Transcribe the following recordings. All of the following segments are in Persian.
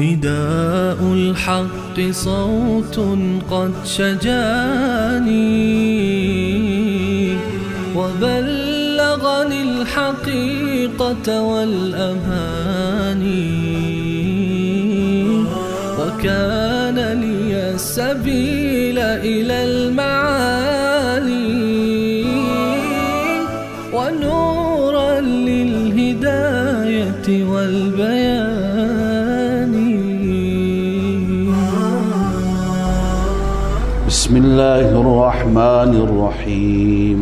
نداء الحق صوت قد شجاني وبلغني الحقيقة والأماني، وكان لي السبيل إلى المعالي ونورا للهداية والبيان. بسم الله الرحمن الرحيم.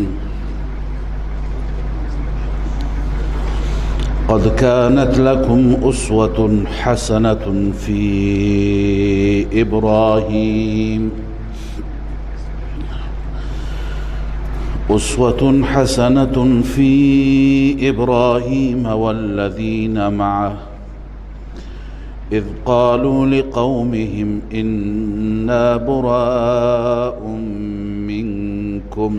قد كانت لكم أسوة حسنة في إبراهيم، أسوة حسنة في إبراهيم والذين معه إذ قالوا لقومهم إنا براء منكم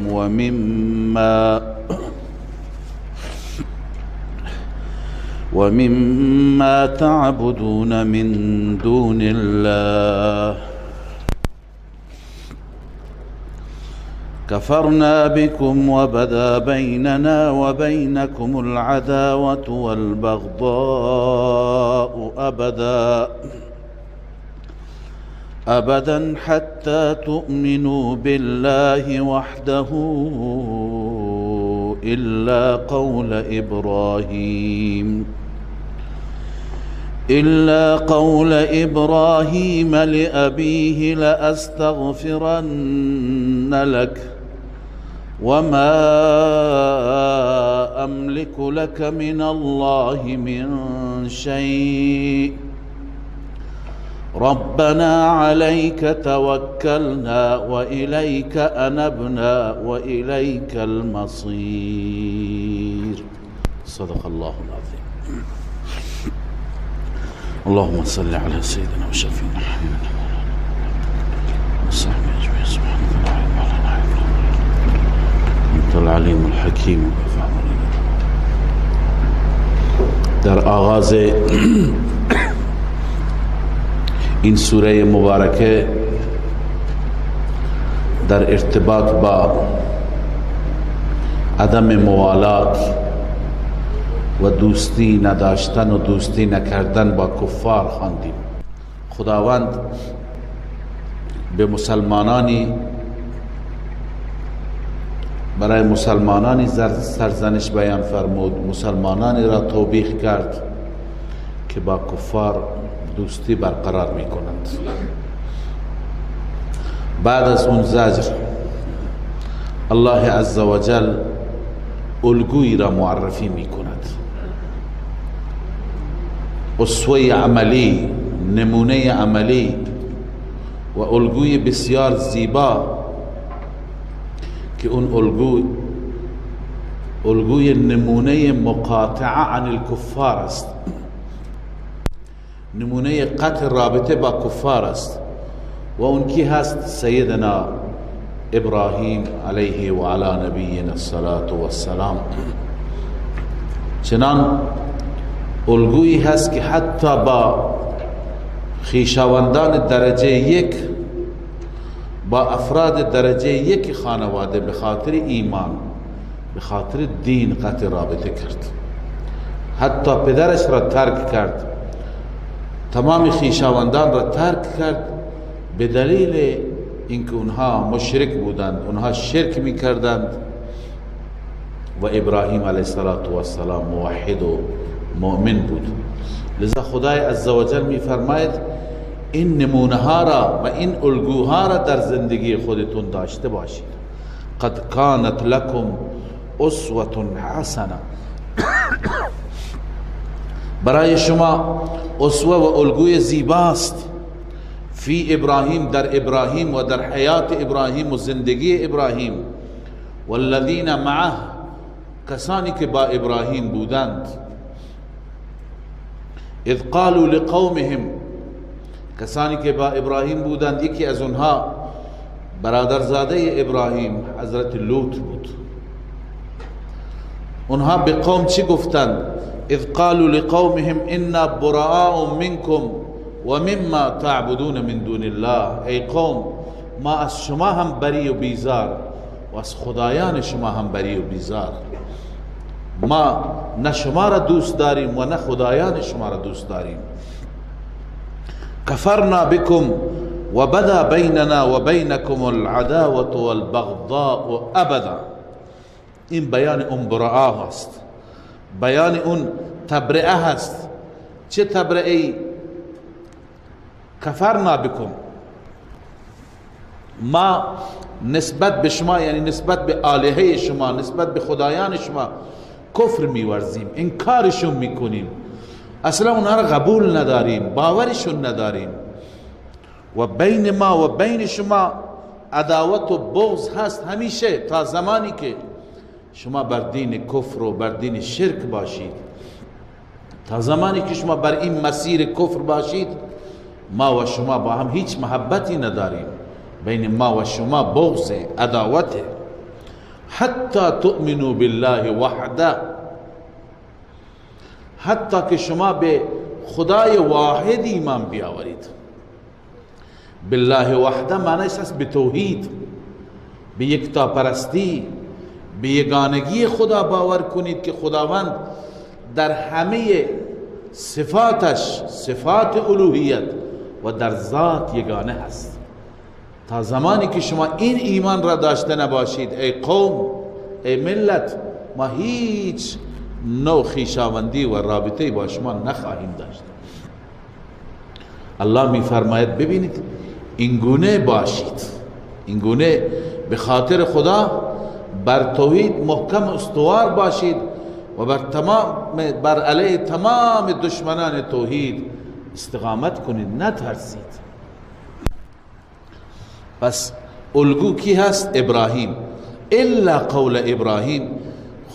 ومما تعبدون من دون الله كفرنا بكم وبدا بيننا وبينكم العداوة والبغضاء أبدا حتى تؤمنوا بالله وحده إلا قول إبراهيم لأبيه لأستغفرن لك وما أملك لك من الله من شيء ربنا عليك توكلنا وإليك أنبنا وإليك المصير. صدق الله العظيم. اللهم صل على سيدنا وشفينا حبيبنا وصحبه أجمعين. سبحانك لا علم لنا أنت العليم الحكيم. در آغاز این سوره مبارکه در ارتباط با عدم موالات و دوستی نداشتن و دوستی نکردن با کفار خواندیم. خداوند به مسلمانانی، برای مسلمانانی سرزنش بیان فرمود، مسلمانانی را توبیخ کرد که با کفار دوستی برقرار می کنند. بعد از اون زجر الله عزوجل الگویی را معرفی می کند، اسوه عملی، نمونه عملی و الگوی بسیار زیبا که اون الگوی نمونه مقاطعه عن الکفار است، نمونه قطع رابطه با کفار است. و اون کی هست؟ سیدنا ابراهیم علیه و علی نبینا الصلاة والسلام. چنان الگویی هست که حتی با خویشاوندان درجه یک، با افراد درجه یک خانواده به خاطر ایمان، به خاطر دین قطع رابطه کرد. حتی پدرش را ترک کرد، تمام خویشاوندان را ترک کرد، به دلیل اینکه اونها مشرک بودند، اونها شرک میکردند و ابراهیم علیه السلام موحد و مؤمن بود. لذا خدای عزوجل میفرماید این نمونه ها را و این الگوها را در زندگی خودتون داشته باشید. قد کانت لکم اسوة حسنه. برای شما اسوه و الگوی زیباست. فی ابراهیم، در ابراهیم و در حیات ابراهیم و زندگی ابراهیم، والذین معه، کسانی که با ابراهیم بودند. اذ قالوا لقومهم، کسانی که با ابراهیم بودند، یکی از اونها برادرزاده ابراهیم حضرت لوط بود. اونها به قوم چی گفتند؟ اذ قالوا لقومهم انا براء منكم ومما تعبدون من دون الله. ای قوم، ما از شما هم بری و بیزار و از خدایان شما هم بری و بیزار. ما نه شما را دوست داریم و نه خدایان شما را دوست داریم. کفرنا بكم وبدا بیننا وبینکم العداوة والبغضاء ابدا. این بیان اون براء هست، بیان اون تبرئه هست. چه تبرئه؟ کفرنا بكم، ما نسبت به شما، یعنی نسبت به آلهه شما، نسبت به خدایان شما کفر میورزیم، انکارشون میکنیم، اصلا اونها را قبول نداریم، باورشون نداریم. و بین ما و بین شما عداوت و بغض هست همیشه، تا زمانی که شما بر دین کفر و بر دین شرک باشید، تا زمانی که شما بر این مسیر کفر باشید، ما و شما با هم هیچ محبتی نداریم، بین ما و شما بغض، عداوت. حتی تؤمنوا بالله وحده، حتی که شما به خدای واحد ایمان بیاورید. بالله وحده معنیش هست به توحید، به یکتاپرستی، به یگانگی خدا باور کنید که خداوند در همه صفاتش، صفات الوهیت و در ذات یگانه هست. تا زمانی که شما این ایمان را داشته نباشید، ای قوم، ای ملت، ما هیچ نوع خویشاوندی و رابطه با شما نخواهیم داشت. الله می فرماید ببینید اینگونه باشید، اینگونه به خاطر خدا بر توحید محکم استوار باشید و بر علیه تمام دشمنان توحید استقامت کنید، نترسید. پس الگو کی هست؟ ابراهیم. الا قول ابراهیم،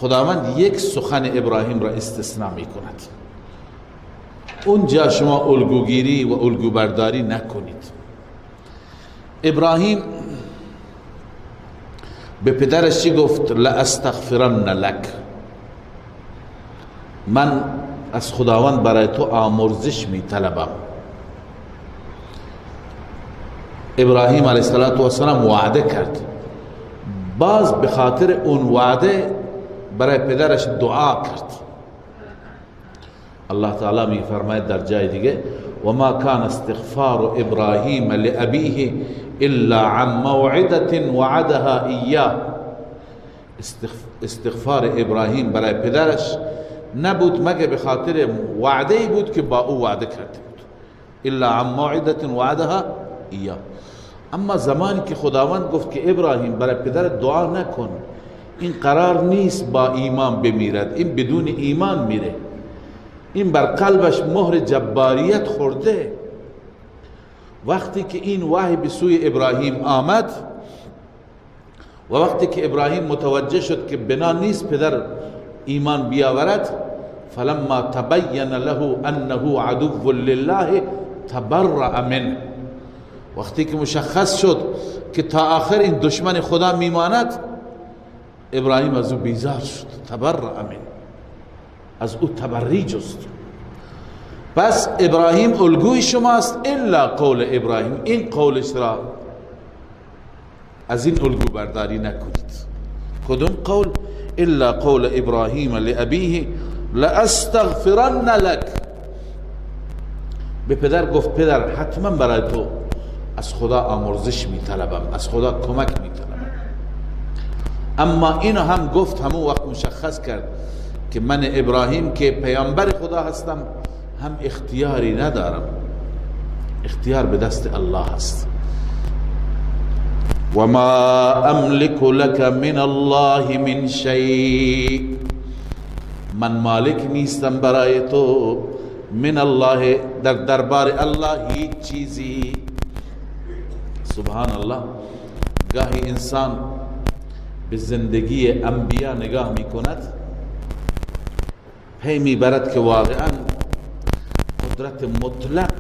خداوند یک سخن ابراهیم را استثناء می کند. اونجا شما الگوگیری و الگو برداری نکنید. ابراهیم به پدرش چی گفت؟ لاستغفرن لک، من از خداوند برای تو آمرزش می طلبم. ابراهیم علیه السلام وعده کرد، باز به خاطر اون وعده برای پدرش دعا کرد. الله تعالی می فرماید در جای دیگه وما كان استغفار ابراهیم لأبیه الا عن موعدة وعدها ایاه. استغفار ابراهیم برای پدرش نبود مگه به خاطر وعده بود که با او وعده کرده بود. الا عن موعدة وعدها ایاه. اما زمانی که خداوند گفت که ابراهیم برای پدر دعا نکن، این قرار نیست با ایمان بمیرد، این بدون ایمان میره، این بر قلبش مهر جباریت خورده. وقتی که این وحی به سوی ابراهیم آمد و وقتی که ابراهیم متوجه شد که بنا نیست پدر ایمان بیاورد، فلما تبین له انه عدو لله تبرأ منه. وقتی که مشخص شد که تا آخر این دشمن خدا میماند، ابراهیم از او بیزار شد، تبرأ منه، از او تبری جست. پس ابراهیم الگوی شماست، الا قول ابراهیم، این قولش را از این الگو برداری نکنید. کدوم قول؟ الا قول ابراهیم لأبیه لأستغفرن لک. به پدر گفت پدر حتما برای تو از خدا آمرزش میطلبم، از خدا کمک میطلبم. اما اینو هم گفت، همون وقت مشخص کرد که من ابراهیم که پیامبر خدا هستم هم اختیاری ندارم، اختیار به دست الله است. و ما املک لك من الله من شیء، من مالک نیستم برای تو من الله، در دربار الله هیچ چیزی. سبحان الله. گاهی انسان به زندگی انبیا نگاه میکند، پی میبرد که واقعا قدرت مطلق،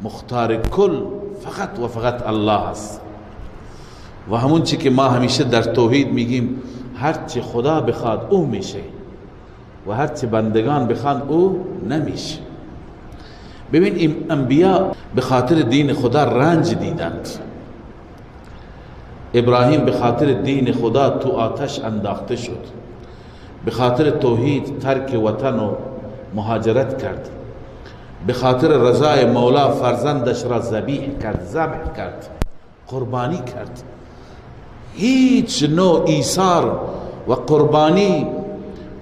مختار کل، فقط و فقط الله است. و همون چی که ما همیشه در توحید میگیم، هرچی خدا بخواد او میشه و هرچی بندگان بخوان او نمیشه. ببین این انبیا به خاطر دین خدا رنج دیدند. ابراهیم به خاطر دین خدا تو آتش انداخته شد، به خاطر توحید ترک وطن و مهاجرت کرد، به خاطر رضای مولا فرزندش را ذبیح کرد، ذبح کرد، قربانی کرد. هیچ نوع ایثار و قربانی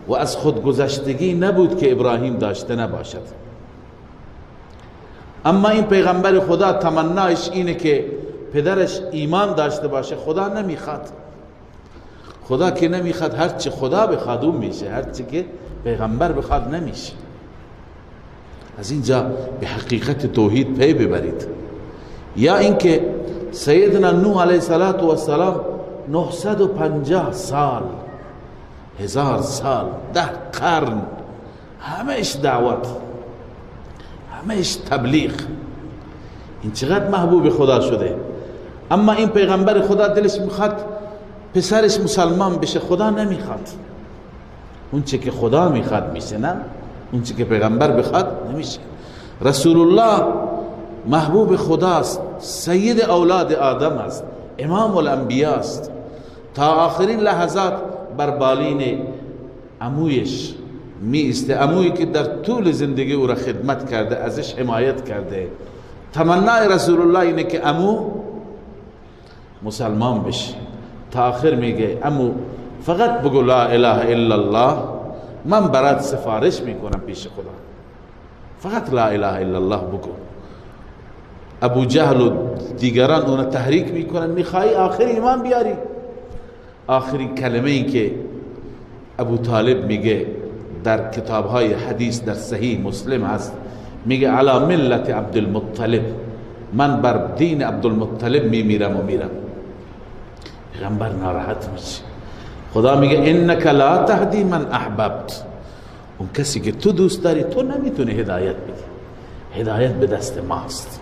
و از خودگذشتگی نبود که ابراهیم داشته نباشد. اما این پیغمبر خدا تمنایش اینه که پدرش ایمان داشته باشه، خدا نمیخواد. خدا که نمیخواد، هرچی خدا بخواد اون میشه، هرچی که پیغمبر بخواد نمیشه. از اینجا به حقیقت توحید پی ببرید. یا اینکه سیدنا نوح علیه السلام 950 سال، 1000 سال، 10 قرن همش دعوت، همش تبلیغ، این چقدر محبوب خدا شده. اما این پیغمبر خدا دلش میخواد پسرش مسلمان بشه، خدا نمیخواد. اون چه که خدا میخواد میشه، نه اون چه که پیغمبر بخواد نمیشه. رسول الله محبوب خداست، سید اولاد آدم است، امام الانبیاء است. تا آخرین لحظات بر بالین عمویش می ایسته، عمویی که در طول زندگی او را خدمت کرده، ازش حمایت کرده. تمنای رسول الله اینه که عمو مسلمان بشه. تا آخر میگه عمو فقط بگو لا اله الا الله، من برات سفارش میکنم پیش خدا، فقط لا اله الا الله بگو. ابو جهل و دیگران اونو تحریک میکنن، میخوای آخر ایمان بیاری. آخرین کلمه ای که ابو طالب میگه در کتابهای حدیث در صحیح مسلم هست، میگه علی ملت عبدالمطلب، من بر دین عبدالمطلب میمیرم و میرم. پیغمبر ناراحت میشه. خدا میگه انک لا تهدی من احببت، اون کسی که تو دوست داری تو نمیتونی هدایت بدی، هدایت به دست ماست.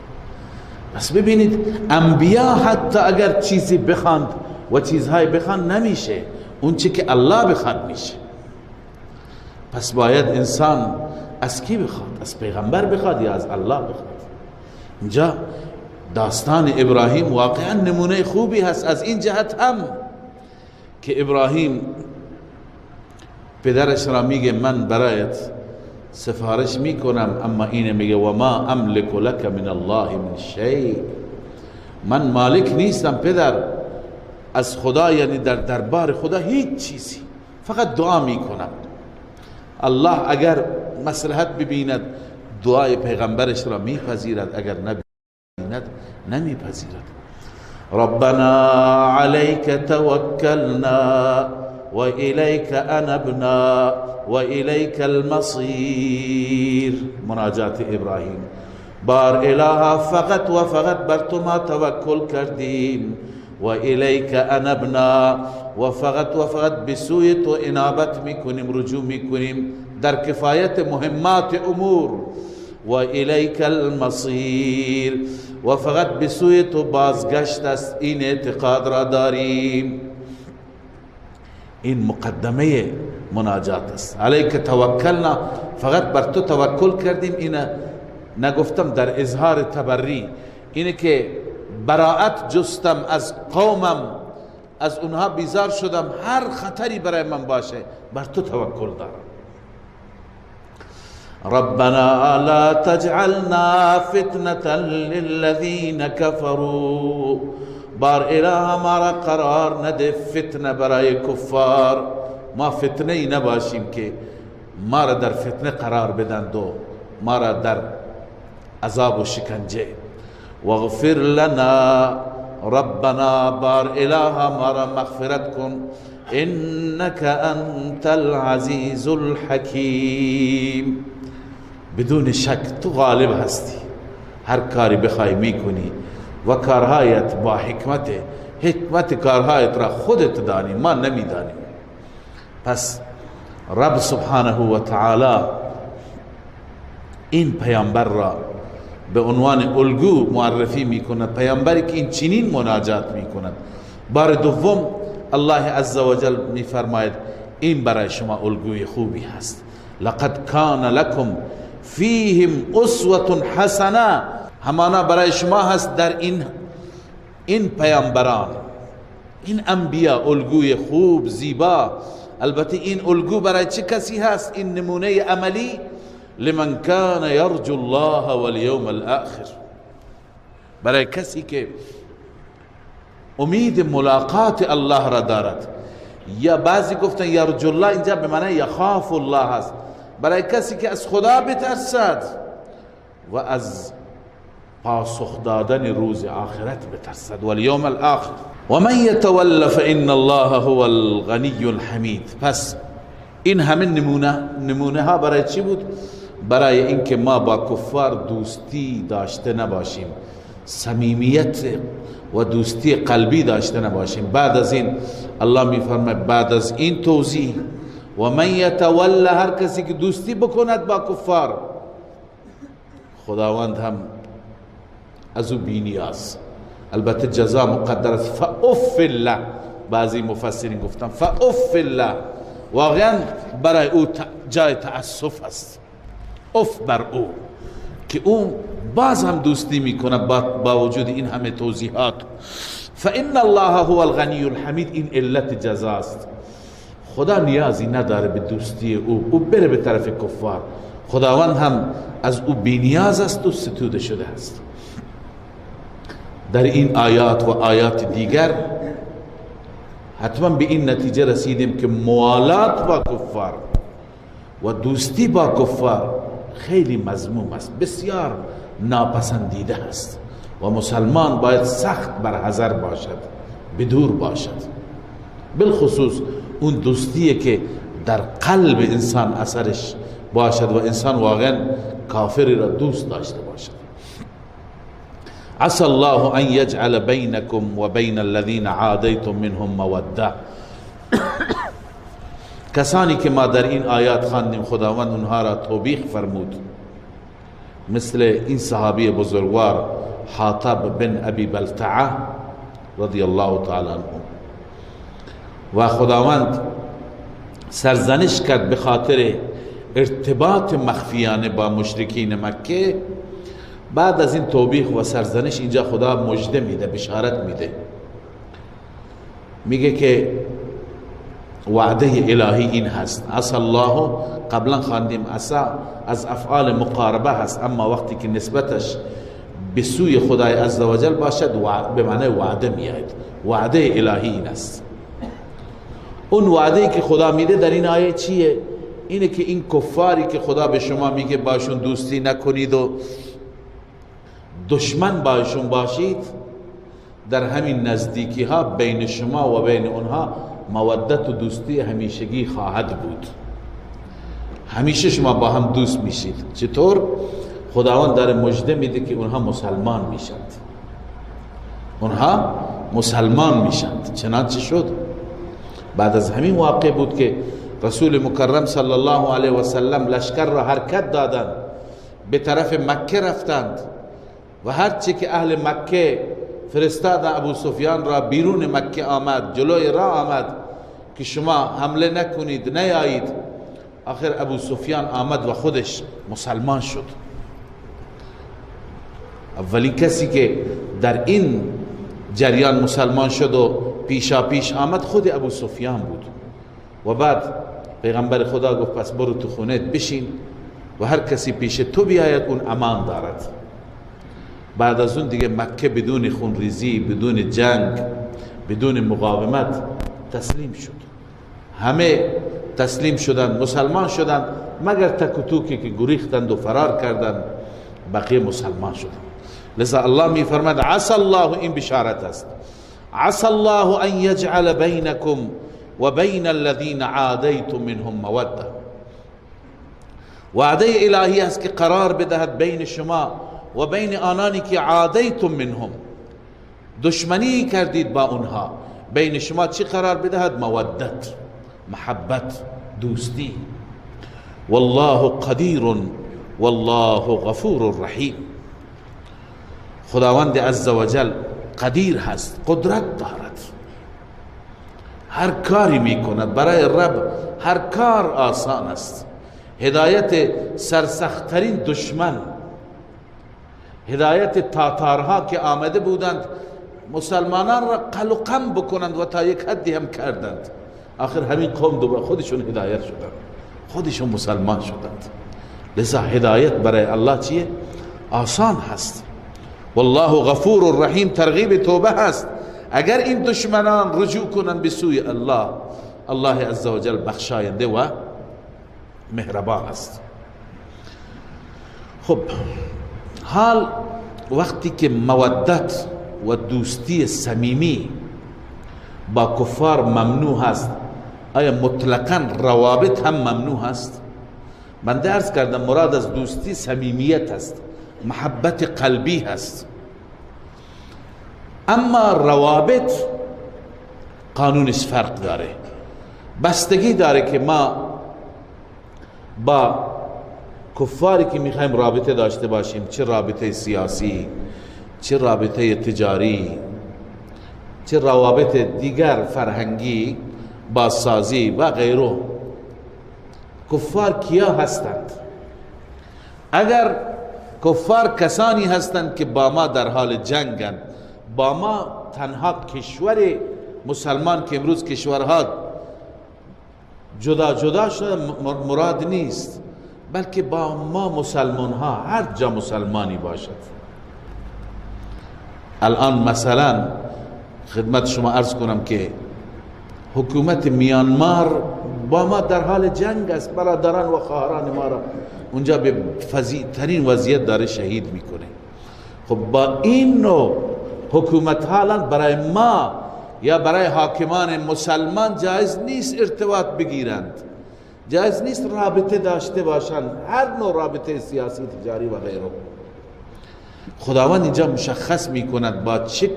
پس ببینید انبیا حتی اگر چیزی بخواند و چیزهای بخواند نمیشه، اون چی که الله بخواد میشه. پس باید انسان از کی بخواد؟ از پیغمبر بخواد یا از الله بخواد؟ اینجا داستان ابراهیم واقعا نمونه خوبی هست از این جهت هم که ابراهیم پدرش را میگه من برایت سفارش میکنم، اما اینه میگه و ما املک لک من الله من شیء، من مالک نیستم پدر از خدا، یعنی در دربار خدا هیچ چیزی، فقط دعا میکنم. الله اگر مصلحت ببیند دعای پیغمبرش را میپذیرد، اگر نبیند نمیپذیرد. ربنا علیک توکلنا و الیک انبنا و الیک المصیر. مناجات ابراهیم، بار اله فقط و فقط بر تو ما توکل کردیم، و الیک انبنا، و فقط و فقط به سوی تو انابت میکنیم، رجوع میکنیم در کفایت مهمات امور، و الیک المصیر، و فقط به سوی تو بازگشت است، این اعتقاد را داریم. این مقدمه مناجات است. علیک توکلنا، فقط بر تو توکل کردیم. اینه نگفتم در اظهار تبری، اینه که براعت جستم از قومم، از اونها بیزار شدم، هر خطری برای من باشه بر تو توکل دارم. ربنا لا تجعلنا فتنة للذین كفروا، بار اله ما را قرار نده فتنه برای کفار، ما فتنه ای نباشیم که ما را در فتنه قرار بدند و ما را در عذاب و شکنجه. واغفر لنا ربنا، بار اله ما را مغفرت کن، انك انت العزیز الحکیم. بدون شک تو غالب هستی، هر کاری بخوای میکنی و کارهایت با حکمت، حکمت کارهایت را خودت دانی، ما نمیدانیم. پس رب سبحانه و تعالی این پیامبر را به عنوان الگو معرفی میکند، پیامبری که این چنین مناجات میکند. بار دوم الله عزوجل میفرماید این برای شما الگوی خوبی هست. لقد کان لکم فیهم اسوة حسنه، همانا برای شما هست در این پیامبران، این انبیا الگوی خوب زیبا. البته این الگو برای چه کسی هست؟ این نمونه عملی، لمن کان یرجو الله والیوم الاخر، برای کسی که امید ملاقات الله را دارد. یا بعضی گفتن یرجو الله اینجا به معنی یخاف الله هست، برای کسی که از خدا بترسد و از پاسخ دادن روز آخرت بترسد، والیوم الاخر. و من یتول فان الله هو الغنی الحمید. پس این همه نمونه ها برای چی بود؟ برای اینکه ما با کفار دوستی داشته نباشیم، صمیمیت و دوستی قلبی داشته نباشیم. بعد از این الله میفرماید، بعد از این توضیح، و من یتول، هر کسی که دوستی بکند با کفار، خداوند هم از او بی‌نیاز. البته جزا مقدر است. فاف الله، بعضی مفسرین گفتن فاف الله، واقعا برای او جای تأسف است، اف بر او که او باز هم دوستی میکنه با وجود این همه توضیحات. فان الله هو الغنی الحمید، این علت جزاست. خدا نیازی نداره به دوستی او، او بره به طرف کفار، خداوند هم از او بینیاز است و ستوده شده است. در این آیات و آیات دیگر حتما به این نتیجه رسیدیم که موالات با کفار و دوستی با کفار خیلی مذموم است، بسیار ناپسندیده است و مسلمان باید سخت بر حذر باشد، بدور باشد. بالخصوص اون دوستیه که در قلب انسان اثرش باشد و انسان واقعا کافری را دوست داشته باشد. عسى الله ان يجعل بينكم وبين الذين عاديتم منهم موده. کسانی که ما در این آیات خواندیم خداوند اونها را توبیخ فرمود، مثل این صحابی بزرگوار حاطب بن ابی بلتعه رضی الله تعالی عنه، و خداوند سرزنش کرد به خاطر ارتباط مخفیانه با مشرکین مکه. بعد از این توبیخ و سرزنش اینجا خدا مژده میده، بشارت میده، میگه که وعده الهی این هست. عسی الله، قبلا خواندیم عسی از افعال مقاربه هست، اما وقتی که نسبتش به سوی خدای عزوجل باشد به معنی وعده میاد. وعده الهی این است. اون وعده که خدا میده در این آیه چیه؟ اینه که این کفاری که خدا به شما میگه باشون دوستی نکنید و دشمن باشون باشید، در همین نزدیکی ها بین شما و بین اونها مودت و دوستی همیشگی خواهد بود. همیشه شما با هم دوست میشید. چطور؟ خداوند داره مژده میده که اونها مسلمان میشند، اونها مسلمان میشند. چنانچه شد. بعد از همین واقع بود که رسول مکرم صلی الله علیه و سلم لشکر را حرکت دادند، به طرف مکه رفتند و هرچی که اهل مکه فرستاد ابو سفیان را بیرون مکه آمد، جلوی را آمد که شما حمله نکنید، نیایید. آخر ابو سفیان آمد و خودش مسلمان شد. اولین کسی که در این جریان مسلمان شد و پیشا پیش آمد خود ابو سفیان بود. و بعد پیغمبر خدا گفت پس برو تو خونه بشین و هر کسی پیش تو بیاید اون امان دارد. بعد از اون دیگه مکه بدون خونریزی، بدون جنگ، بدون مقاومت تسلیم شد. همه تسلیم شدند، مسلمان شدند، مگر تک و توکی که گریختند و فرار کردند، بقیه مسلمان شدند. لذا الله می فرماید عسى الله، این بشارت است، عسى الله ان یجعل بینکم و بین الذین عادیتم منهم موده. وعده الهی است که قرار بدهد بین شما و بین آنانی که عادیتم منهم، دشمنی کردید با اونها، بین شما چی قرار بدهد؟ مودت، محبت، دوستی. والله قدیر والله غفور رحیم. خداوند عزوجل قدیر هست، قدرت دارد، هر کاری میکند. برای رب هر کار آسان است. هدایت سرسختترین دشمن، هدایت تاتارها که آمده بودند مسلمانان را قلقم بکنند و تا یک حدی هم کردند، آخر همین قوم دوباره خودشون هدایت شدند، خودشون مسلمان شدند. لذا هدایت برای الله چیه؟ آسان هست. والله غفور رحیم ترغیب توبه هست. اگر این دشمنان رجوع کنند به سوی الله، الله عزوجل بخشاینده و مهربان است. خب حال وقتی که مودت و دوستی صمیمی با کفار ممنوع هست، آیا مطلقا روابط هم ممنوع هست؟ من عرض کردم مراد از دوستی صمیمیت هست، محبت قلبی هست. اما روابط قانونش فرق داره، بستگی داره که ما با کفاری که میخوایم رابطه داشته باشیم، چه رابطه سیاسی، چه رابطه تجاری، چه روابط دیگر فرهنگی، بازسازی و غیره، کفار کیا هستند؟ اگر کفار کسانی هستند که با ما در حال جنگند، با ما تنها کشور مسلمان که امروز کشورها جدا جدا شده مراد نیست، بلکه با ما مسلمان ها هر جا مسلمانی باشد. الان مثلا خدمت شما عرض کنم که حکومت میانمار با ما در حال جنگ است، برادران و خواهران ما را اونجا به فظیع ترین وضعیت داره شهید میکنه. خب با این نوع حکومت حالا برای ما یا برای حاکمان مسلمان جایز نیست ارتباط بگیرند، جایز نیست رابطه داشته باشند، هر نوع رابطه سیاسی، تجاری و غیره. خداوند اینجا مشخص میکند با چه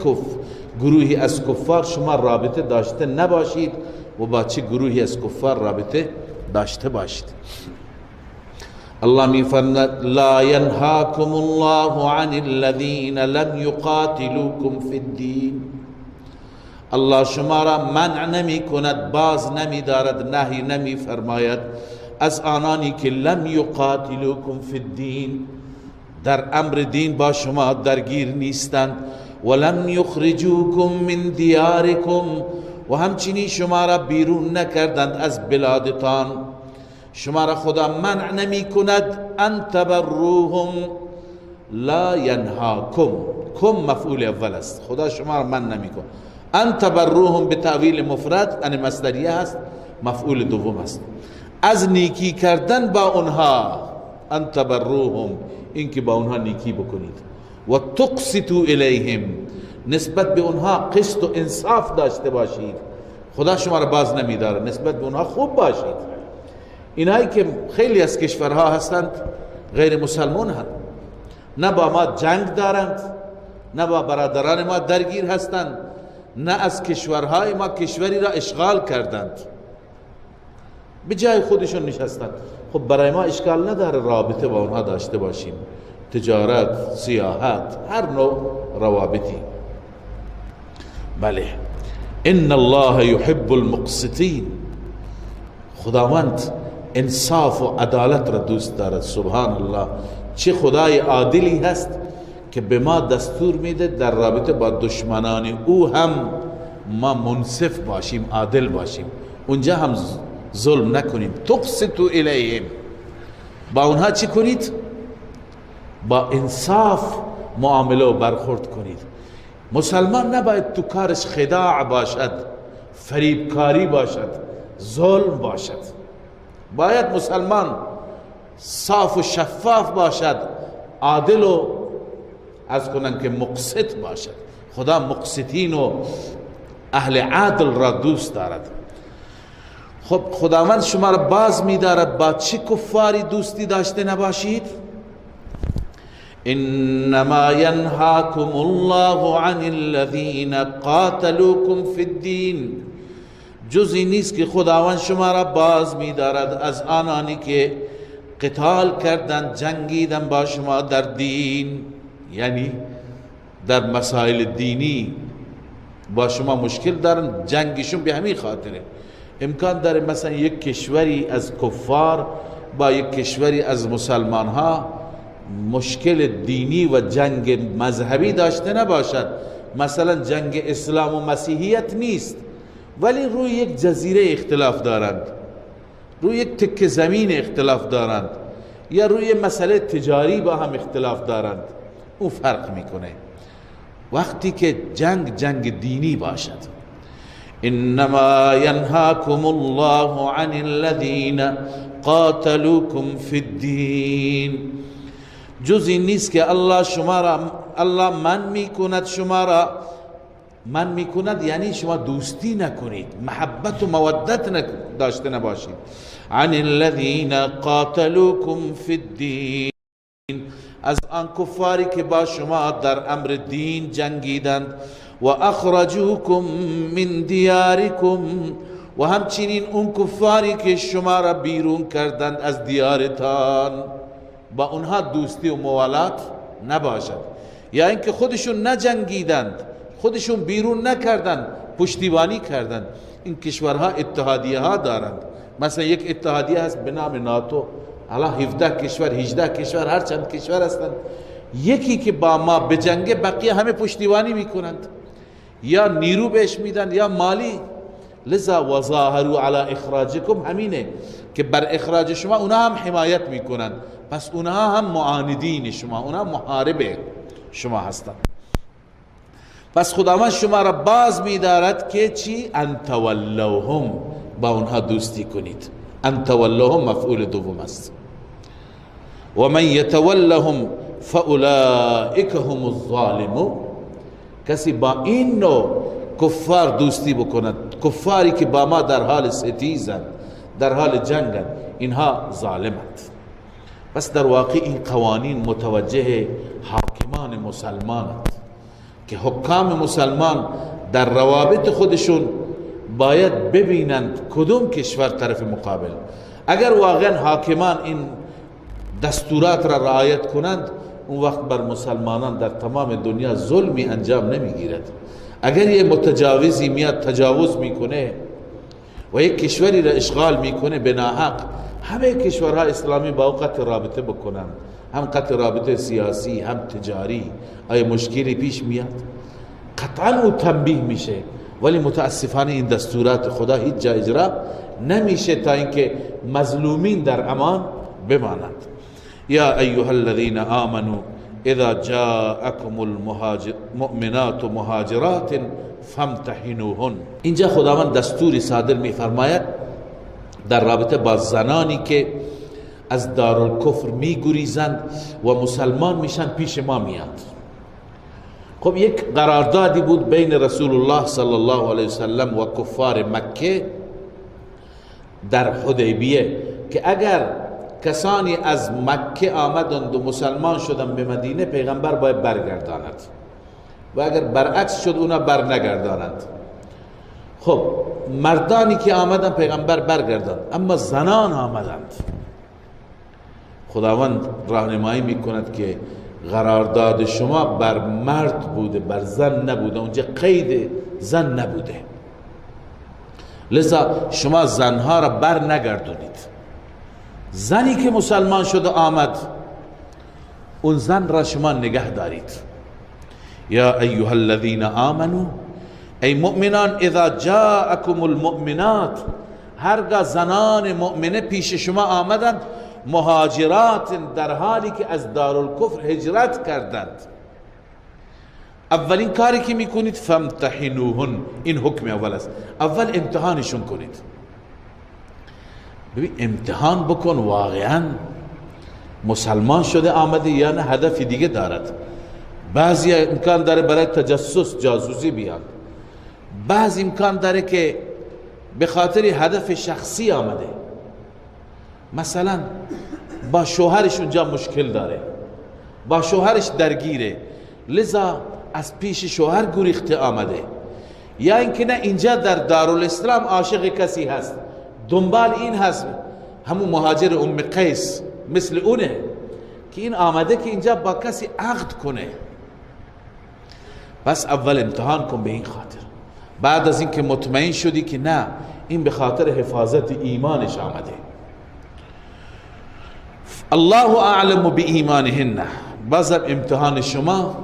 گروهی از کفار شما رابطه داشته نباشید و با چه گروهی از کفار رابطه داشته باشید. الله میفرماید لا ینهاکم الله عن الذین لم یقاتلوکم فی الدین. الله شما را منع نمی کند، باز نمی دارد، نهی نمی فرماید از آنانی که لم یقاتلوکم فی الدین، در امر دین با شما درگیر نیستند، ولم یخرجوکم من دیارکم، و همچنین شما را بیرون نکردند از بلادتان. شما را خدا منع نمی کند ان تبروهم لا ینهاکم، کم مفعول اول است، خدا شما را منع نمی کند. ان تبروهم به تأویل مفرد، ان مصدریه هست، مفعول دوم است، از نیکی کردن با اونها، ان تبروهم، اینکه با اونها نیکی بکنید، و تقسطوا الیهم، نسبت به اونها قسط و انصاف داشته باشید. خدا شما را باز نمیداره، نسبت به اونها خوب باشید. اینایی که خیلی از کشورها هستند غیر مسلمان هستند، نه با ما جنگ دارند، نه با برادران ما درگیر هستند، نه از کشورهای ما کشوری را اشغال کردند، به جای خودشون نشستند. خب برای ما اشکال نداره رابطه با اونها داشته باشیم، تجارت، سیاحت، هر نوع روابطی. بله، ان الله یحب المقسطین، خداوند انصاف و عدالت را دوست دارد. سبحان الله، چه خدای عادلی هست که به ما دستور میده در رابطه با دشمنان او هم ما منصف باشیم، عادل باشیم، اونجا هم ظلم نکنیم. تقسطوا الیهم، با اونها چی کنید؟ با انصاف معامله و برخورد کنید. مسلمان نباید تو کارش خداع باشد، فریبکاری باشد، ظلم باشد. باید مسلمان صاف و شفاف باشد، عادل و از کنن که مقسط باشد. خدا مقسطین و اهل عدل را دوست دارد. خب خداوند شما را باز می‌دارد با چه کفاری دوستی داشته نباشید؟ انما ینهاکم الله عن الذین قاتلوکم فی الدین، جزی نیست که خداوند شما را باز می‌دارد از آنانی که قتال کردند، جنگیدن با شما در دین، یعنی در مسائل دینی با شما مشکل دارن، جنگشون به همین خاطره. امکان داره مثلا یک کشوری از کفار با یک کشوری از مسلمان ها مشکل دینی و جنگ مذهبی داشته نباشد، مثلا جنگ اسلام و مسیحیت نیست، ولی روی یک جزیره اختلاف دارند، روی یک تکه زمین اختلاف دارند، یا روی مسئله تجاری با هم اختلاف دارند. اون فرق میکنه وقتی که جنگ جنگ دینی باشد. انما ینهاکم الله عن الذین قاتلوکم فی الدین، جز این نیست که الله شما را، الله من میکند شما را، من میکند یعنی شما دوستی نکنید، محبت و مودت داشته نباشید. عن الذین قاتلوکم فی الدین، از آن کفاری که با شما در امر دین جنگیدند، و اخرجوکم من دیارکم، و همچنین اون کفاری که شما را بیرون کردند از دیارتان، با اونها دوستی و موالات نباشد. یا اینکه خودشون نجنگیدند، خودشون بیرون نکردند، پشتیبانی کردند. این کشورها اتحادیه ها دارند، مثلا یک اتحادیه هست به نام ناتو، حالا 17 کشور 18 کشور هر چند کشور هستند، یکی که با ما بجنگه بقیه همه پشتیبانی میکنند، یا نیرو بهش میدن یا مالی. لذا وظاهروا علی اخراجکم، همینه که بر اخراج شما اونا هم حمایت میکنند، پس اونها هم معاندین شما، اونها محارب شما هستند. پس خداوند شما را باز میدارد که چی؟ ان تولوهم، با اونها دوستی کنید. ان تولوهم مفعول دوم است. و من یتولهم فاولئک هم الظالمون، کسی با این نوع کفار دوستی بکند، کفاری که با ما در حال ستیزند، در حال جنگند، اینها ظالمند. پس در واقع این قوانین متوجه حاکمان مسلمانند که حکام مسلمان در روابط خودشون باید ببینند کدوم کشور طرف مقابل. اگر واقعا حاکمان این دستورات را رعایت کنند، اون وقت بر مسلمانان در تمام دنیا ظلمی انجام نمیگیرد. اگر یه متجاوزی میاد تجاوز میکنه و یک کشوری را اشغال میکنه به ناحق، همه کشورها اسلامی با او قطع رابطه بکنند، هم قطع رابطه سیاسی هم تجاری، آیا مشکلی پیش میاد؟ قطعا او تنبیه میشه. ولی متاسفانه این دستورات خدا هیچ جا اجرا نمیشه تا اینکه مظلومین در امان بمانند. یا ایها الذین آمنوا اذا جاءکم المؤمنات مهاجرات فامتحنوهن. اینجا خداوند دستوری صادر میفرماید در رابطه با زنانی که از دارالکفر میگریزند و مسلمان میشن پیش ما میاد. خب یک قراردادی بود بین رسول الله صلی الله علیه وسلم و کفار مکه در حدیبیه که اگر کسانی از مکه آمدند و مسلمان شدند به مدینه، پیغمبر باید برگرداند و اگر برعکس شد اونا بر نگردانند. خب مردانی که آمدند پیغمبر برگرداند، اما زنان آمدند. خداوند راهنمایی میکند که قرارداد شما بر مرد بوده، بر زن نبوده، اونجا قید زن نبوده، لذا شما زنها را بر نگردونید. زنی که مسلمان شده آمد، اون زن را شما نگه دارید. یا ایها الذین آمنوا، ای مؤمنان، اذا جاءکم المؤمنات، هرگاه زنان مؤمنه پیش شما آمدند، مهاجرات، در حالی که از دارالکفر هجرت کردند، اولین کاری که میکنید فامتحنوهن، این حکم اول است، اول امتحانشون کنید. ببین امتحان بکن واقعا مسلمان شده آمده یا نه، هدف دیگه دارد. بعضی امکان داره برای تجسس جاسوسی بیاد، بعضی امکان داره که به خاطر هدف شخصی آمده، مثلا با شوهرش اونجا مشکل داره، با شوهرش درگیره، لذا از پیش شوهر گریخته آمده، یا اینکه نه اینجا در دارالاسلام عاشق کسی هست، دنبال این هست، همون مهاجر ام قیس مثل اونه که این آمده که اینجا با کسی عقد کنه. پس اول امتحان کن به این خاطر، بعد از اینکه مطمئن شدی که نه این به خاطر حفاظت ایمانش آمده، الله اعلم بایمانهن، بازم امتحان شما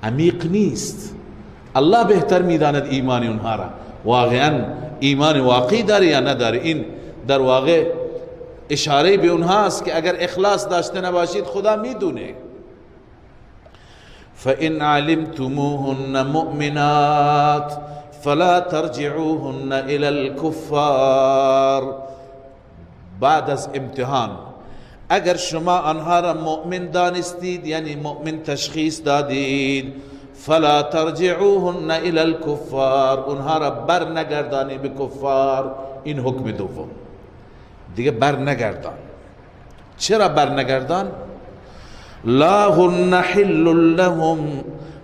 عمیق نیست، الله بهتر میداند ایمان اونها را، واقعا ایمان واقعی داره یا نداره. این در واقع اشاره به اونها است که اگر اخلاص داشته نباشید خدا میدونه. فإن علمتموهن مؤمنات فلا ترجعوهن إلى الكفار. بعد از امتحان اگر شما آنها را مؤمن دانستید، یعنی مؤمن تشخیص دادید، فلا ترجعوهن الى الكفار، اونها را بر نگردانی به کفار. این حکم دوم دیگه، بر نگردان. چرا بر نگردان؟ لا هن حل لهم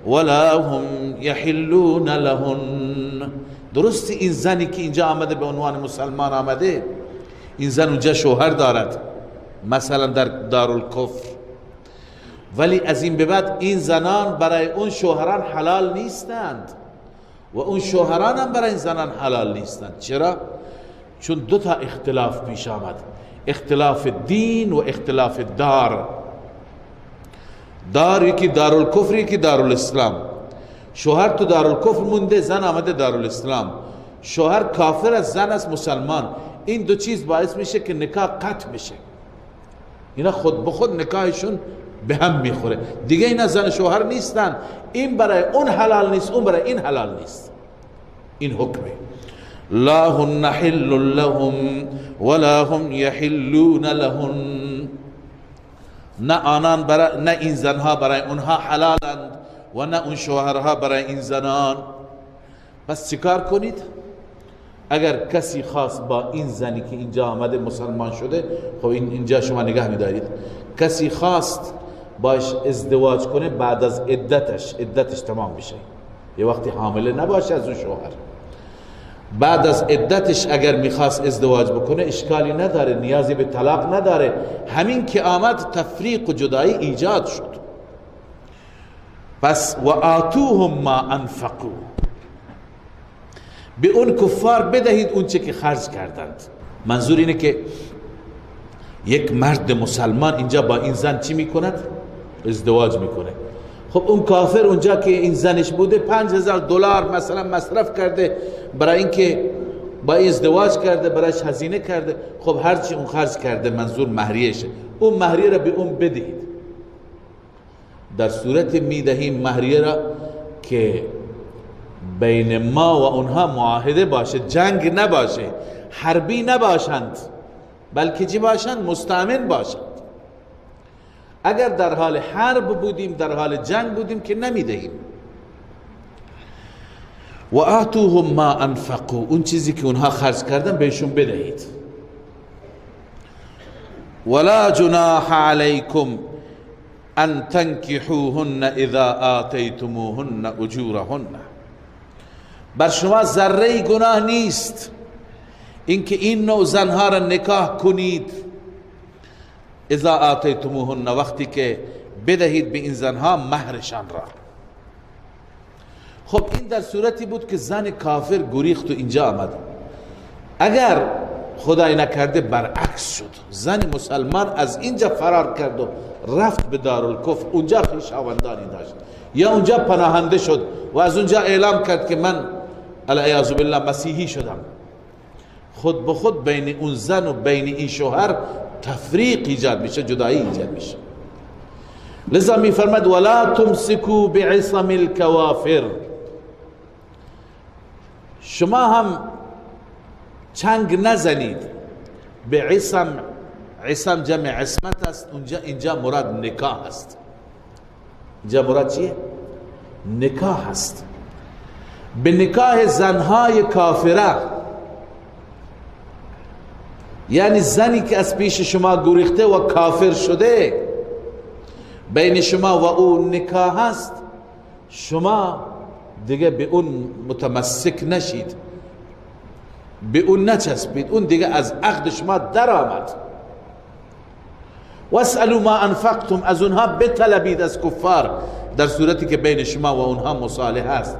ولا هم یحلون لهن. درست این زنی که اینجا آمده به عنوان مسلمان آمده، این زن اونجا شوهر دارد مثلا در دارالکفر، ولی از این به بعد این زنان برای اون شوهران حلال نیستند و اون شوهران هم برای این زنان حلال نیستند. چرا؟ چون دو تا اختلاف پیش آمد، اختلاف دین و اختلاف دار. دار یکی دارالکفر، یکی دارالاسلام. شوهر تو دارالکفر مونده، زن آمده دارالاسلام. شوهر کافر است، زن است مسلمان. این دو چیز باعث میشه که نکاح قطع بشه، اینا خود به خود نکاحشون به هم میخوره دیگه، اینا زن شوهر نیستن، این برای اون حلال نیست، اون برای این حلال نیست. این حکمه. لا هن حل لهم ولا هم یحلون لهن، نه آنان برای، نه این زنها برای اونها حلالند و نه اون شوهرها برای این زنان. پس چیکار کنید؟ اگر کسی خاص با این زنی که اینجا آمده مسلمان شده، خب اینجا شما نگه میدارید، کسی خواست باش ازدواج کنه بعد از عدتش، عدتش تمام میشه، یه وقتی حامله نباشه از اون شوهر، بعد از عدتش اگر میخواست ازدواج بکنه اشکالی نداره، نیازی به طلاق نداره. همین که آمد تفریق و جدایی ایجاد شد. پس و آتوهم ما انفقوا، به اون کفار بدهید اون چه که خرج کردند. منظور اینه که یک مرد مسلمان اینجا با این زن چی میکند؟ ازدواج میکنه. خب اون کافر اونجا که این زنش بوده $5000 مثلا مصرف کرده برای اینکه با این ازدواج کرده، برایش هزینه کرده. خب هرچی اون خرج کرده منظور مهریهشه، اون مهریه را به اون بدهید. در صورت میدهیم مهریه را که بین ما و اونها معاهده باشه، جنگ نباشه، حربی نباشند، بلکه چی باشند؟ مستأمن باشند. اگر در حال حرب بودیم، در حال جنگ بودیم که نمیدهیم. و آتوهم ما انفقوا، اون چیزی که اونها خرج کردن بهشون بدهید. ولا جناح علیکم ان تنکحوهن اذا آتیتموهن اجورهن. بر شما ذره گناه نیست اینکه این نوع زنها را نکاح کنید، اذا آتیتموهن، وقتی که بدهید به این زنها مهرشان را. خب این در صورتی بود که زن کافر گریخت و اینجا آمد. اگر خدای نکرده برعکس شد، زن مسلمان از اینجا فرار کرد و رفت به دارالکفر، اونجا خویشاوندانی داشت یا اونجا پناهنده شد و از اونجا اعلام کرد که من العیاذ بالله مسیحی شدم، خود به خود بین اون زن و بین این شوهر تفریق ایجاد میشه، جدایی ایجاد میشه. لذا میفرماد ولا تمسکوا بعصم الکوافر، شما هم چنگ نزنید به عصم. عصم جمع عصمت است، اونجا اینجا مراد نکاح است. اینجا مراد چیه؟ نکاح است. به نکاح زنهای کافره یعنی زنی که از پیش شما گریخته و کافر شده، بین شما و او نکاح هست، شما دیگه به اون متمسک نشید، به اون نچسبید، اون دیگه از عقد شما در آمد. واسألوا ما انفقتم، از اونها بطلبید، از کفار، در صورتی که بین شما و اونها مصالحه است،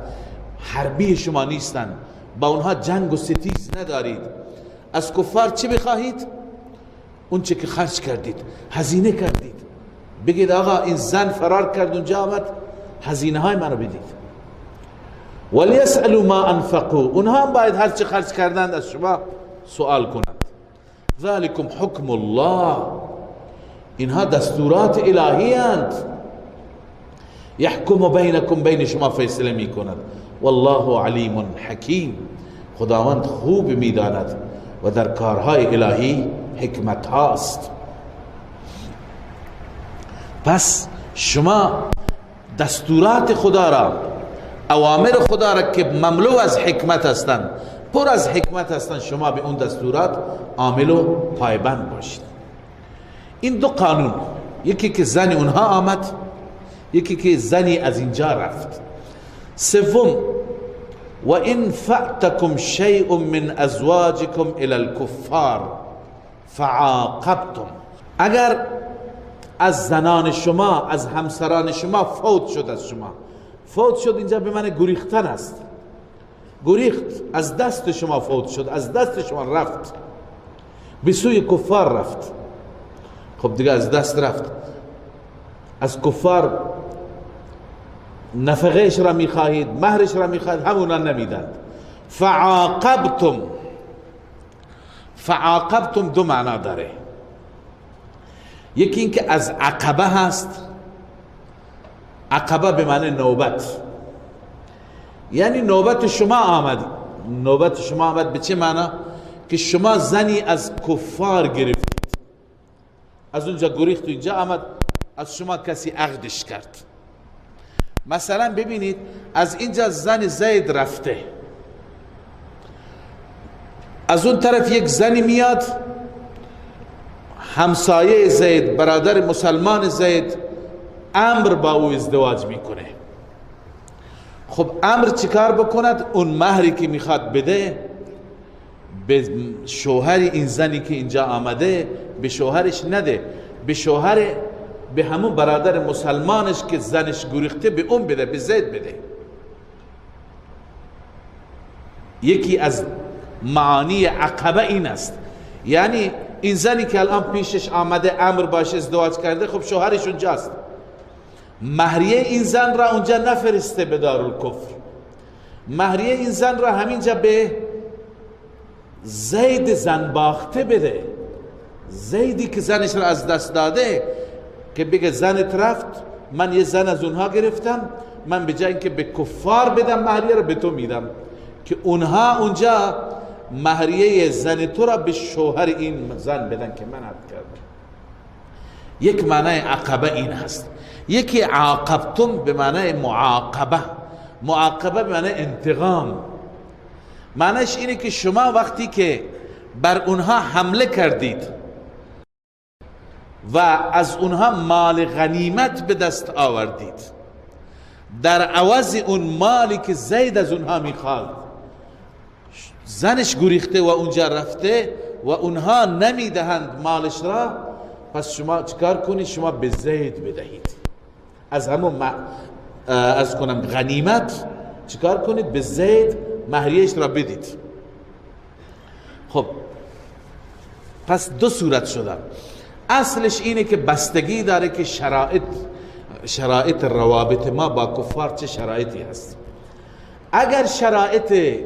حربی شما نیستند، با اونها جنگ و ستیز ندارید. از کفار چی بخواهید؟ اون چه که خرج کردید، هزینه کردید، بگید آقا این زن فرار کرد اونجا آمد، هزینه های منو بدید. ولیسألوا ما انفقوا، اونها هم باید هر چه خرج کردند از شما سوال کنند. ذلکم حکم الله، اینها دستورات الهی اند. یحکم بینکم، بین شما فیصله می کند. والله علیم حکیم، خداوند خوب میداند و در کارهای الهی حکمت هاست. پس شما دستورات خدا را، اوامر خدا را که مملو از حکمت هستند، پر از حکمت هستند، شما به اون دستورات عامل و پایبند باشید. این دو قانون، یکی که زن اونها آمد، یکی که زنی از اینجا رفت. سوم، و این فأتکم شیء من ازواجکم الی الکفار فعاقبتم، اگر از زنان شما، از همسران شما فوت شد، از شما فوت شد، اینجا به معنی گریختن است، گریخت، از دست شما فوت شد، از دست شما رفت، به سوی کفار رفت. خب دیگه از دست رفت، از کفار نفقهش را میخواهید، مهرش را میخواهید، همونا نمیدند. فعاقبتم، فعاقبتم دو معنا داره. یکی اینکه از عقبه هست، عقبه به معنی نوبت، یعنی نوبت شما آمد. نوبت شما آمد به چه معنا؟ که شما زنی از کفار گرفتید، از اونجا گریخت و اینجا آمد، از شما کسی عقدش کرد. مثلا ببینید از اینجا زن زید رفته، از اون طرف یک زنی میاد، همسایه زید، برادر مسلمان زید، امر با او ازدواج میکنه. خب امر چیکار بکند؟ اون مهری که میخواد بده به شوهر این زنی که اینجا آمده، به شوهرش نده، به شوهر، به همون برادر مسلمانش که زنش گریخته، به اون بده، به زید بده. یکی از معانی عقبه این است، یعنی این زنی که الان پیشش آمده، امر باش ازدواج کرده، خب شوهرش اونجاست، مهریه این زن را اونجا نفرسته به دارالکفر، مهریه این زن را همینجا به زید زن باخته بده، زیدی که زنش را از دست داده، که بگه زنت رفت، من یه زن از اونها گرفتم، من به جای اینکه به کفار بدم مهریه را به تو میدم، که اونها اونجا مهریه زن تو را به شوهر این زن بدن که من عقد کردم. یک معنای عقبه این هست. یکی عاقبتم به معنای معاقبه، معاقبه به معنای انتقام. معنیش اینه که شما وقتی که بر اونها حمله کردید و از اونها مال غنیمت به دست آوردید، در عوض اون مالی که زید از اونها میخواد، زنش گریخته و اونجا رفته و اونها نمیدهند مالش را، پس شما چیکار کنید؟ شما به زید بدهید از همون از کنم غنیمت، چیکار کنید؟ به زید مهریهش را بدید. خب پس دو صورت شده. اصلش اینه که بستگی داره که شرایط روابط ما با کفار چه شرایطی هست. اگر شرایط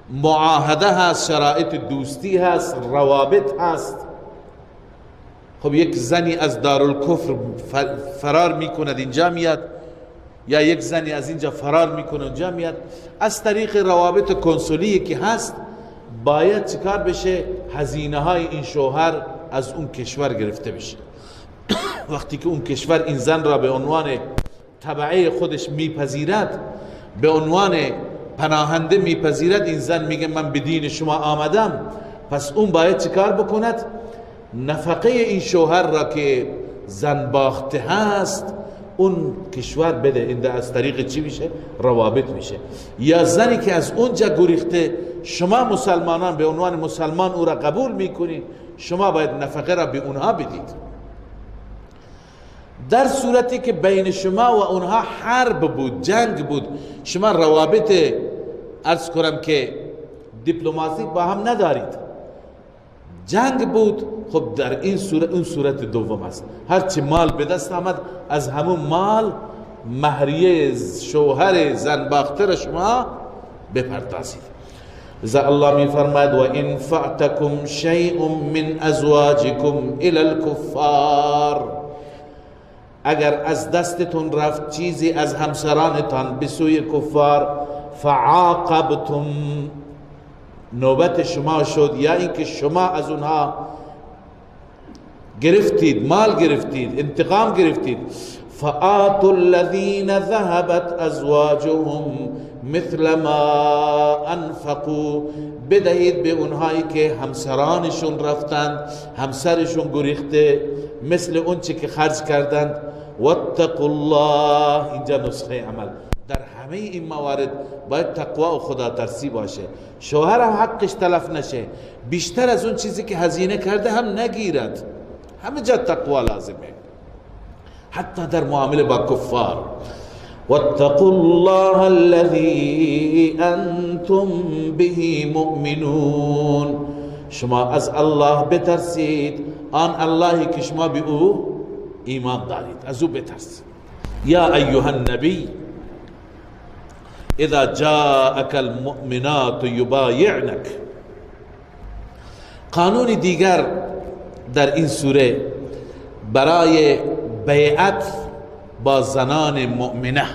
معاهده هست، شرایط دوستی هست، روابط هست، خب یک زنی از دارالکفر فرار میکند اینجا میاد، یا یک زنی از اینجا فرار میکنه اونجا میاد، از طریق روابط کنسولی که هست باید چیکار بشه؟ هزینه های این شوهر از اون کشور گرفته بشه. وقتی که اون کشور این زن را به عنوان تبعه خودش میپذیرد، به عنوان پناهنده میپذیرد، این زن میگه من به دین شما آمدم، پس اون باید چیکار بکند؟ نفقه این شوهر را که زن باخته هست اون کشور بده. این از طریق چی میشه؟ روابط میشه. یا زنی که از اونجا گریخته، شما مسلمانان به عنوان مسلمان او را قبول میکنید، شما باید نفقه را به اونها بدید. در صورتی که بین شما و اونها حرب بود، جنگ بود، شما روابط عرض کنم که دیپلماسی با هم ندارید، جنگ بود، خب در این صورت اون صورت دوم است، هرچی مال به دست آمد از همون مال مهریه شوهر زن باخته را شما بپردازید. لذا الله می فرماید و ان فاتکم شیء من ازواجکم الی الکفار، اگر از دستتون رفت چیزی از همسرانتان به سوی کفار، فعاقبتم، نوبت شما شد، یا اینکه شما از اونها گرفتید، مال گرفتید، انتقام گرفتید، فآتوا الذین ذهبت ازواجهم مثل ما انفقوا، بدهید به اونهایی که همسرانشون رفتند، همسرشون گریخته، مثل اون چی که خرج کردند. واتقوا الله، اینجا نسخه عمل. در همه این موارد باید تقوا و خدا ترسی باشه، شوهر هم حقش تلف نشه، بیشتر از اون چیزی که هزینه کرده هم نگیرد. همه جا تقوا لازمه، حتی در معامله با کفار. واتقوا الله الذي انتم به مؤمنون، شما از الله بترسید، آن اللهی که شما به او ایمان دارید، از او بترسید. یا ایها النبی اذا جاءك المؤمنات یبایعنک. قانون دیگر در این سوره برای بیعت با زنان مؤمنه.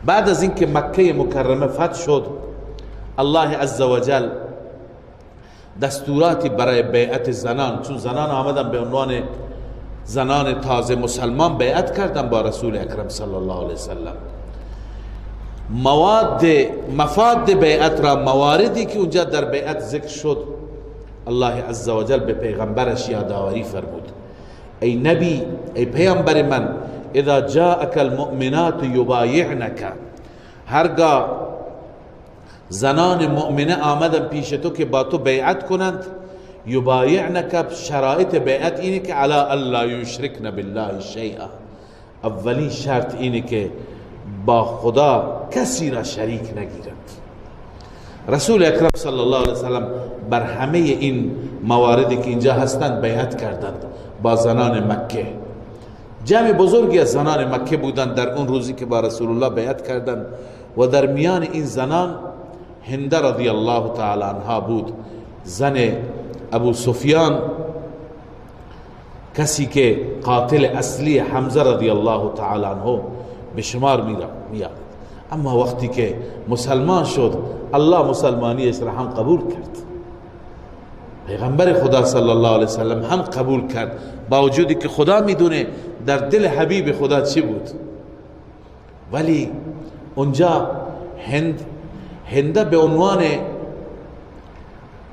بعد از اینکه مکه مکرمه فتح شد، الله عزوجل دستوراتی برای بیعت زنان، چون زنان آمدن به عنوان زنان تازه مسلمان بیعت کردن با رسول اکرم صلی الله علیه وسلم، مواد مفاد بیعت را، مواردی که اونجا در بیعت ذکر شد، الله عزوجل به پیغمبرش یادآوری فرمود: ای نبی، ای پیامبر من، اذا جاءك المؤمنات یبایعنک، هرگاه زنان مؤمنه آمدن پیش تو که با تو بیعت کنند، یبایعنک، شرایط بیعت اینه که علی الا یشرکن بالله شیئا، اولین شرط اینه که با خدا کسی را شریک نگیرند. رسول اکرم صلی الله علیه وسلم بر همه این مواردی که اینجا هستند بیعت کردند با زنان مکه. جمع بزرگی از زنان مکه بودند در اون روزی که با رسول الله بیعت کردند و در میان این زنان هنده رضی الله تعالی عنها بود، زن ابو سفیان، کسی که قاتل اصلی حمزه رضی الله تعالی عنه به شمار میاد. اما وقتی که مسلمان شد، الله مسلمانیش را هم قبول کرد، پیغمبر خدا صلی الله علیه وسلم هم قبول کرد، با وجودی که خدا میدونه در دل حبیب خدا چی بود. ولی اونجا هنده به عنوان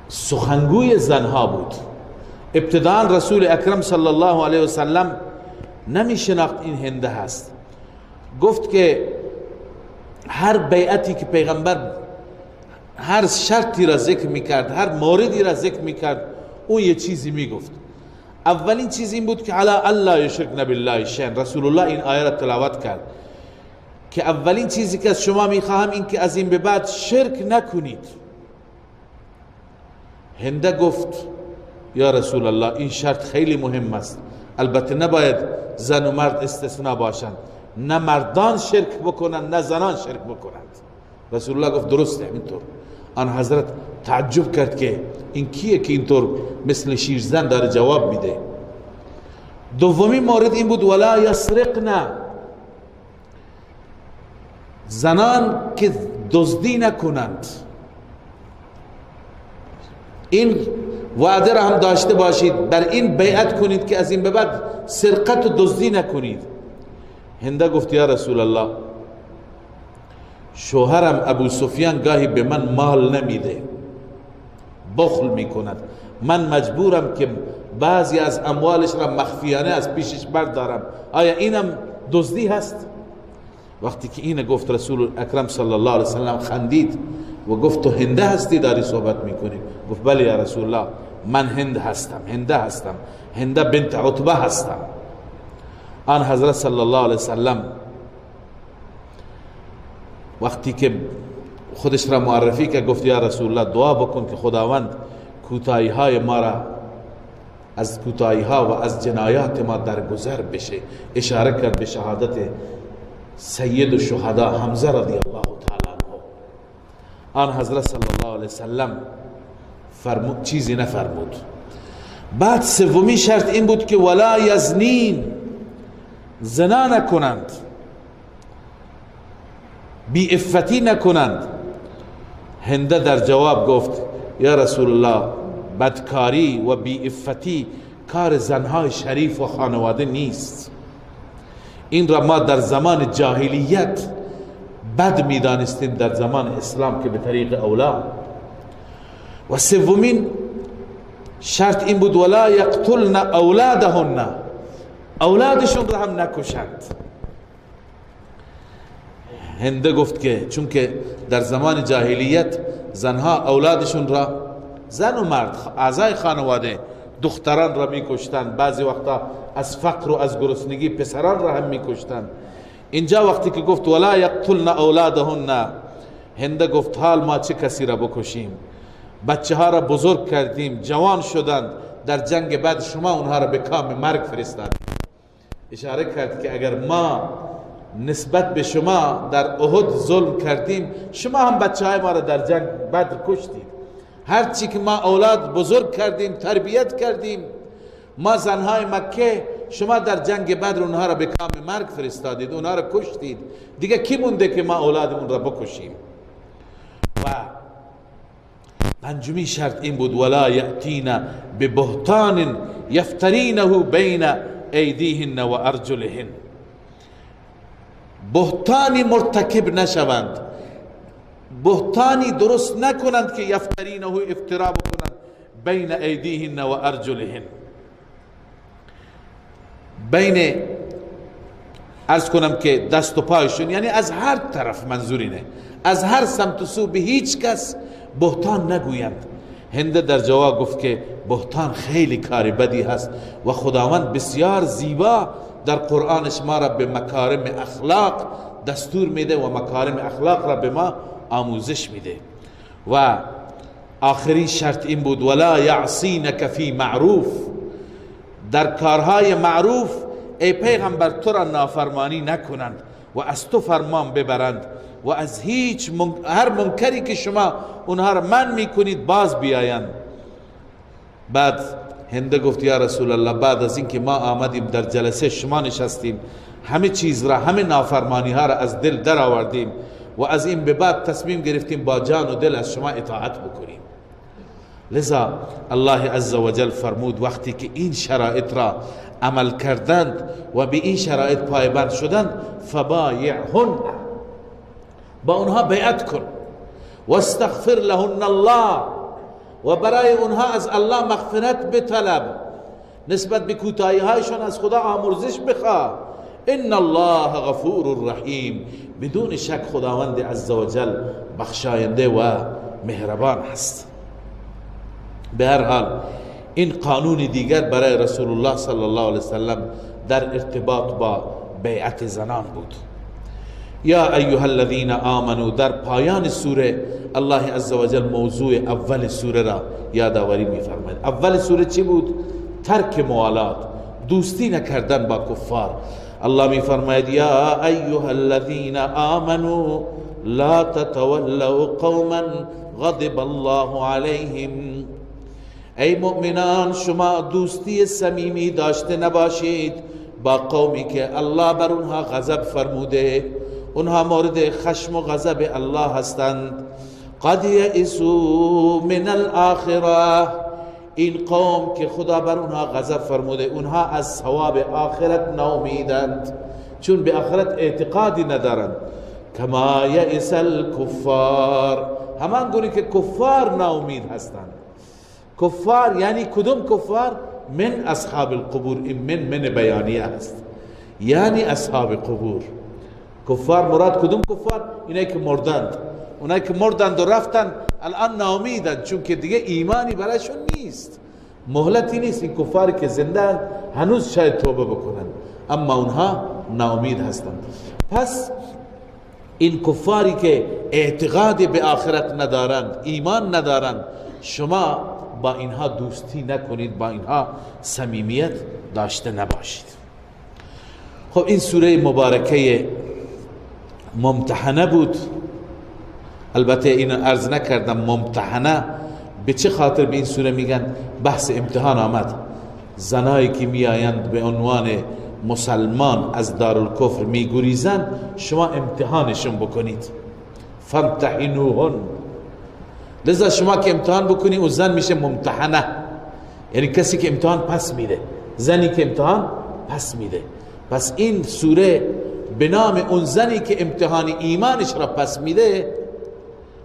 سخنگوی زنها بود. ابتداء رسول اکرم صلی الله علیه وسلم نمی شناخت این هنده هست. گفت که هر بیعتی که پیغمبر هر شرطی را ذکر میکرد، هر موردی را ذکر میکرد، اون یه چیزی میگفت. اولین چیز این بود که علی الله یشرکن بالله شیئا، رسول الله این آیه را تلاوت کرد که اولین چیزی که از شما میخواهم این که از این به بعد شرک نکنید. هنده گفت یا رسول الله این شرط خیلی مهم است، البته نباید زن و مرد استثناء باشند، نه مردان شرک بکنند نه زنان شرک بکنند. رسول الله گفت درسته اینطور. آن حضرت تعجب کرد که این کیه که اینطور مثل شیرزن داره جواب میده. دومی مورد این بود ولا یسرقن، زنان که دزدی نکنند. این وعده را هم داشته باشید، بر این بیعت کنید که از این به بعد سرقت و دزدی نکنید. هنده گفت یا رسول الله شوهرم ابو سفیان گاهی به من مال نمیده، بخل میکند، من مجبورم که بعضی از اموالش را مخفیانه از پیشش بردارم، آیا اینم دزدی هست؟ وقتی که این گفت، رسول اکرم صلی الله علیه وسلم خندید و گفت تو هنده هستی داری صحبت میکنی؟ گفت بله یا رسول الله، من هند هستم، هنده هستم، هنده بنت عتبه هستم. آن حضرت صلی الله علیه وسلم وقتی که خودش را معرفی که گفت یا رسول الله دعا بکن که خداوند کوتاهی های ما را از کوتاهی ها و از جنایات ما درگذر بشه. اشاره کرد به شهادت سید الشهدا حمزه رضی الله تعالی عنه. آن حضرت صلی الله علیه وسلم فرمود، چیزی نفرمود. بعد سومی شرط این بود که ولا یزنین، زنا نکنند، بی عفتی نکنند. هنده در جواب گفت یا رسول الله، بدکاری و بی عفتی کار زنهای شریف و خانواده نیست. این را ما در زمان جاهلیت بد میدانستیم، در زمان اسلام که به طریق اولا. و سومین شرط این بود ولا یقتلن اولادهن، اولادشون را هم نکشند. هنده گفت که چون که در زمان جاهلیت زنها اولادشون را، زن و مرد اعضای خانواده، دختران را میکشتند، بعضی وقتا از فقر و از گرسنگی پسران را هم میکشتند. اینجا وقتی که گفت ولا یقتلن اولادهن، هنده گفت حال ما چه کسی را بکشیم؟ بچه ها را بزرگ کردیم، جوان شدند، در جنگ بعد شما اونها را به کام مرگ فرستادید. اشاره کرد که اگر ما نسبت به شما در احد ظلم کردیم، شما هم بچه های ما را در جنگ بدر کشتید. هرچی که ما اولاد بزرگ کردیم، تربیت کردیم، ما زنهای مکه، شما در جنگ بدر اونها را به کام مرگ فرستادید، اونها را کشتید، دیگه کی مونده که ما اولادمون را بکشیم؟ و پنجمی شرط این بود ولا یأتین ببهتان یفترینه بین ایدیهن و ارجلهن، بهتانی مرتکب نشوند، بهتانی درست نکنند که یفترینه افترا بکنند، بین ایدیهن و ارجلهن، بین عرض کنم که دست و پایشون، یعنی از هر طرف، منظور اینه از هر سمت و سو به هیچ کس بهتان نگویند. هنده در جواب گفت که بهتان خیلی کار بدی هست و خداوند بسیار زیبا در قرآنش ما را به مکارم اخلاق دستور میده و مکارم اخلاق را به ما آموزش میده. و آخرین شرط این بود ولا یعصینک فی معروف، در کارهای معروف ای پیغمبر تو را نافرمانی نکنند و از تو فرمان ببرند و از هیچ هر منکری که شما اونها را من میکنید باز بیایند. بعد هنده گفت یا رسول الله، بعد از اینکه ما آمدیم در جلسه شما نشستیم، همه چیز را، همه نافرمانی ها را از دل در آوردیم و از این به بعد تصمیم گرفتیم با جان و دل از شما اطاعت بکنیم. لذا الله عزوجل فرمود وقتی که این شرایط را عمل کردند و به این شرایط پایبند شدند، فبایعهن، با اونها بیعت کن، واستغفر لهن الله، و برای اونها از الله مغفرت بطلب، نسبت به کوتاهی هایشان از خدا آمرزش بخواه، ان الله غفور رحیم، بدون شک خداوند عزوجل بخشاینده و مهربان هست. به هر حال این قانون دیگر برای رسول الله صلی الله علیه وسلم در ارتباط با بیعت زنان بود. یا ایها الذین آمنوا، در پایان سوره الله عزوجل موضوع اول سوره را یادآوری می‌فرماید. اول سوره چی بود؟ ترک موالات، دوستی نکردن با کفار. الله می‌فرماید یا ایها الذین آمنوا لا تتولوا قوما غضب الله علیهم، ای مؤمنان شما دوستی صمیمی داشته نباشید با قومی که الله بر اونها غضب فرموده، اونها مورد خشم و غضب الله هستند. قد یئسوا من الاخره، این قوم که خدا بر اونها غضب فرموده، اونها از ثواب آخرت ناامیدند، چون به آخرت اعتقادی ندارند. کما یئس الکفار، همان گونه که کفار ناامید هستند. کفار یعنی کدوم کفار؟ من اصحاب القبور. این من بیانیه است، یعنی اصحاب قبور. کفار مراد کدوم کفار؟ اینایی که مردند، اونایی که مردند و رفتن الان ناامیدند، چون که دیگه ایمانی برایشون نیست، مهلتی نیست. این کفاری که زنده هنوز شاید توبه بکنن، اما اونها ناامید هستند. پس این کفاری که اعتقاد به آخرت ندارند، ایمان ندارند، شما با اینها دوستی نکنید، با اینها صمیمیت داشته نباشید. خب این سوره مبارکه ممتحنه بود. البته اینو عرض نکردم ممتحنه به چه خاطر به این سوره میگن. بحث امتحان آمد، زنایی که میآیند به عنوان مسلمان از دارالکفر میگریزند، شما امتحانشون بکنید. فامتحنوهن، لذا شما که امتحان بکنی اون زن میشه ممتحنه، یعنی کسی که امتحان پس میده، زنی که امتحان پس میده. پس این سوره به نام اون زنی که امتحان ایمانش را پس میده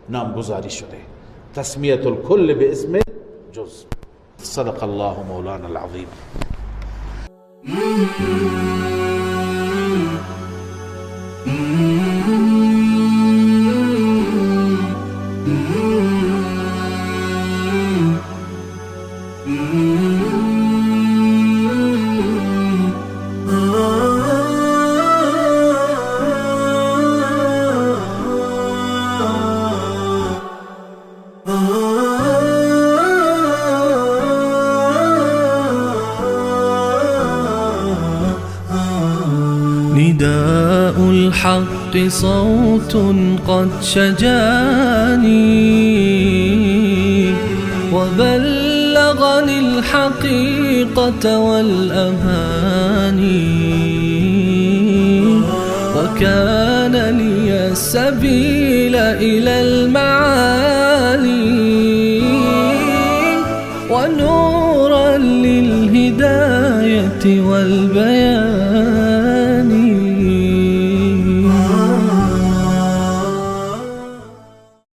نامگذاری شده. تسمیت الکل به اسم جز. صدق الله مولانا العظیم. نداء الحق صوت قد شجاني وبلغني الحقيقة والأماني، وكان لي السبيل إلى المعالي ونورا للهداية والبيان.